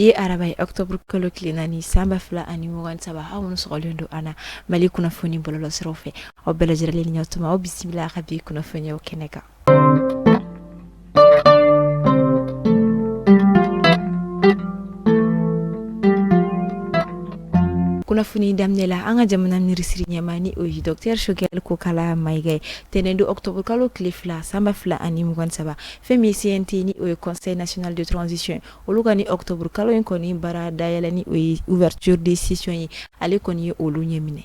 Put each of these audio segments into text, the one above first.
Bi ye araba ye, octobre kalo tile 4 san 2023. Aw minnu sɔgɔlen don an na Mali kunnafoni bɔlɔlɔsiraw fɛ, aw bɛɛ lajɛlen ni ɲatuma, aw bisimila a ka bi kunnafoniyaw kɛnɛ kan. Kunnafoni daminɛ la, an ka jamana minisiri ɲɛmaa ni o ye docteur Choguel Kokalla Maïga ye, tɛnɛn don octobre kalo tile 2 san 2023, fɛn min ye CNT ni o ye Conseil national de transition, olu ka ni octobre kalo in kɔni baara dayɛlɛ ni o ye ouverture de session ye, ale kɔni ye olu ɲɛminɛ.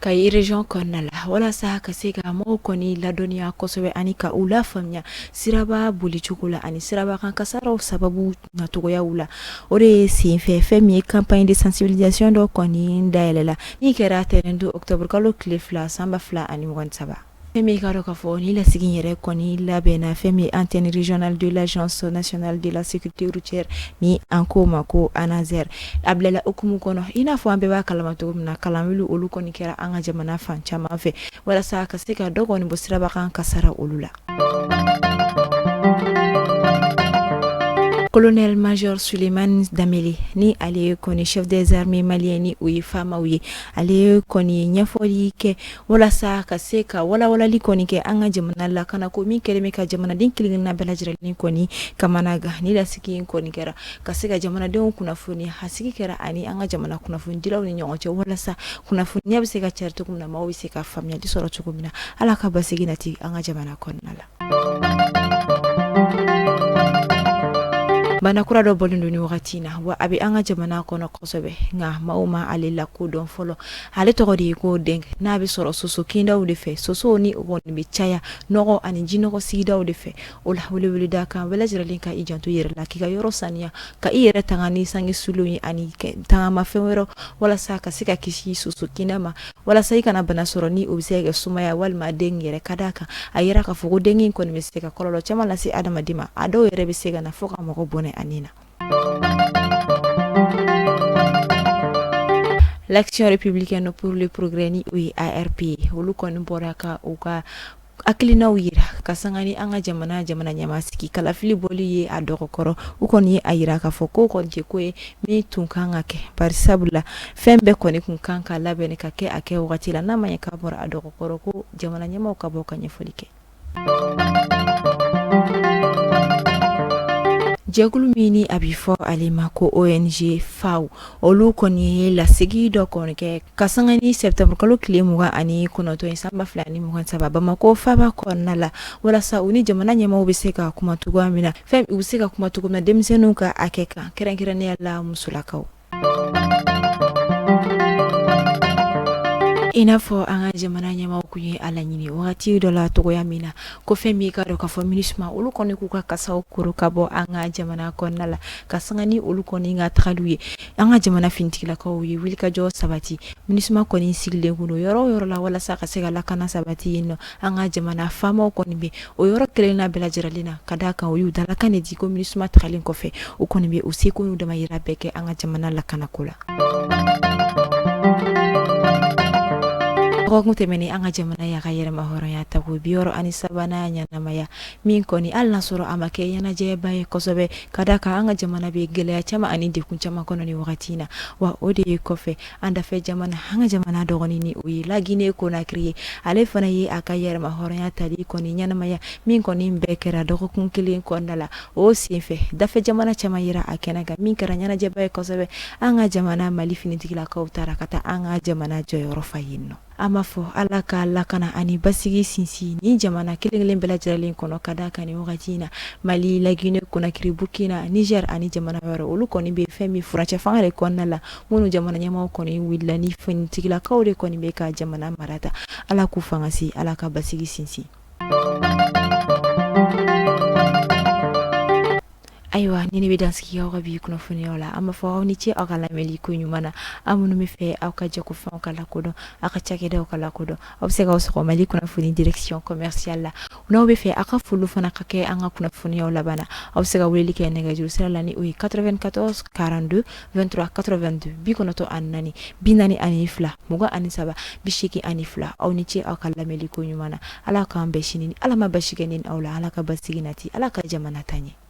Kayi région kɔnɔna la, walasa ka se ka mɔgɔw kɔni ladɔnniya kosɛbɛ ani ka u lafaamuya siraba bolicogo la ani siraba kan kasaraw sababu nacogoyaw la, o de ye senfɛ fɛn min ye campagne de sensibilisation dɔ kɔni dayɛlɛla min kɛra tɛnɛn don octobre kalo tile 2 san 2023. Fɛn min k'a dɔn k'a fɔ ni lasigi yɛrɛ kɔni labɛnna fɛn min antenne régionale de l'agence nationale de la sécurité routière ni an k'o ma ko ANASER, a bilala hukumu kɔnɔ i n'a fɔ an bɛɛ b'a kalama cogo min na, kalanwuli olu kɔni kɛra an ka jamana fan caman fɛ walasa ka se ka dɔ kɔni bɔ siraba kan kasara olu la. Colonel major Souleymane Dembélé ni ale kɔni chef des armées maliennes ni o ye FAMaw ye, ale kɔni ɲɛfɔli kɛ walasa ka se ka walawalali kɔni kɛ an ka jamana lakana ko min kɛlen bɛ ka jamanaden kelenkelenna bɛɛ lajɛlen kɔni kamanagan. Ni lasigi in kɔni kɛra ka se ka jamanadenw kunnafoni, a sigi kɛra ani an ka jamana kunnafonidilaw ni ɲɔgɔn cɛ walasa kunnafoniya bɛ se ka cari cogo min na, maaw bɛ se ka faamuyali sɔrɔ cogo min na. Ala ka basigi nati an ka jamana kɔnɔna la. Bana kura dɔ bɔlen don ni wagati in na wa a bɛ an ka jamana kɔnɔ kosɛbɛ, nka maaw ma ale lakodɔn fɔlɔ. Ale tɔgɔ de ye ko dengue, n'a bɛ sɔrɔ soso kindaw de fɛ. Sosow ni o kɔni bɛ caya nɔgɔ ani jinɔgɔ sigidaw de fɛ. O la weleweleda kan bɛɛ lajɛlen ka i janto i yɛrɛ la, k'i ka yɔrɔ saniya, ka i yɛrɛ tanga ni sange sulenw ye ani tangamafɛn wɛrɛ walasa ka se ka kisi soso kinda ma, walasa i kana bana sɔrɔ ni o bɛ se ka kɛ sumaya walima dengue yɛrɛ. Ka d'a kan a yira k'a fɔ ko dengue in kɔni bɛ se ka kɔlɔlɔ caman lase adamaden ma, a dɔw yɛrɛ bɛ se ka na fo ka mɔgɔ bɔnɛ a ni na. L'Action républicaine pour le progrès ni o ye ARP ye, olu kɔni bɔra ka u ka hakilinaw yira ka sanga ni an ka jamana jamana ɲɛmaa sigi kalafili bɔli ye a dɔgɔkɔrɔ. U kɔni ye a yira k'a fɔ ko kɔni tɛ ko ye min tun kan ka kɛ, bari sabula fɛn bɛɛ kɔni tun kan ka labɛn ka kɛ a kɛ wagati la. N'a ma ɲɛ k'a bɔra a dɔgɔkɔrɔ, ko jamana ɲɛmaaw ka bɔ ka ɲɛfɔli kɛ. Jɛkulu min ni a bɛ fɔ ale ma ko ONG FAO, olu kɔni ye lasigi dɔ kɔni kɛ ka sanga ni septembre kalo tile 29 ye san 2023 Bamakɔ faaba kɔnɔna la, walasa u ni jamana ɲɛmaaw bɛ se ka kuma cogoya min na, fɛn u bɛ se ka kuma cogo min na denmisɛnninw ka hakɛ kan, kɛrɛnkɛrɛnnenya la musolakaw. I n'a fɔ an ka jamana ɲɛmaaw tun ye a laɲini wagati dɔ la cogoya min na, ko fɛn min k'a dɔn k'a fɔ MINUSMA olu kɔni k'u ka kasaw kuru ka bɔ an ka jamana kɔnɔna la, ka sanga ni olu kɔni ka tagaliw ye, an ka jamana finitigilakaw ye wulikajɔ sabati. MINUSMA kɔni sigilen kun don yɔrɔ o yɔrɔ la walasa ka se ka lakana sabati yen nɔ, an ka jamana faamaw kɔni bɛ o yɔrɔ kelen na bɛɛ lajɛlen na, ka d'a kan u y'u dalakan de di ko MINUSMA tagalen kɔfɛ, u kɔni bɛ u seko n'u damayira bɛɛ kɛ an ka jamana lakanako la. Dɔgɔkun tɛmɛnen, an ka jamana y'a ka yɛrɛmahɔrɔnya tako 63nan ɲɛnamaya, min kɔni hali n'a sɔrɔ a ma kɛ ɲɛnajɛba ye kosɛbɛ, ka d'a kan an ka jamana bɛ gɛlɛya caman ani degun caman kɔnɔ ni wagati in na. Wa o de ye kɔfɛ an dafɛ jamana, an ka jamana dɔgɔnin ni o ye La Guinée Conakry ye, ale fana ye a ka yɛrɛmahɔrɔnya tali kɔni ɲɛnamaya, min kɔni bɛɛ kɛra dɔgɔkun kelen kɔnɔna la. O senfɛ dafɛ jamana caman yera a kɛnɛ kan, min kɛra ɲɛnajɛba ye kosɛbɛ. An ka jamana Mali finitigilakaw taara ka taa an ka jamana jɔyɔrɔ fa yen nɔ. An b'a fɔ Ala ka lakana ani basigi sinsin ni jamana kelen-kelen bɛɛ lajɛlen kɔnɔ, ka d'a kan ni wagati in na Mali, La Guinée Conakry, Burkina, Niger ani jamana wɛrɛ, olu kɔni bɛ fɛn min furancɛ fanga de kɔnɔna la, minnu jamana ɲɛmaaw kɔni wulila ni finitigilakaw de kɔni bɛ ka jamana marata. Ala k'u fanga se, Ala ka basigi sinsin. Ayiwa ni ne bɛ dan sigi aw ka bi kunnafoniyaw la, an b'a fɔ aw ni ce aw ka lamɛnli ko ɲuman na. Aw minnu bɛ fɛ aw ka jagofɛnw ka lakodɔn, aw ka cakɛdaw ka lakodɔn, aw bɛ se k'aw sɔgɔ Mali kunnafoni direction commerciale la. N'aw bɛ fɛ aw ka foli fana ka kɛ an ka kunnafoniyaw laban na, aw bɛ se ka weleli kɛ nɛgɛjuru sira la ni o ye 94 42 23 82, 94 42 23 82. Aw ni ce aw ka lamɛnli ko ɲuman na. Ala k'an bɛn sini. Ni Ala ma basi kɛ ne ni aw la, Ala ka basigi nati, Ala ka jamana taa ɲɛ.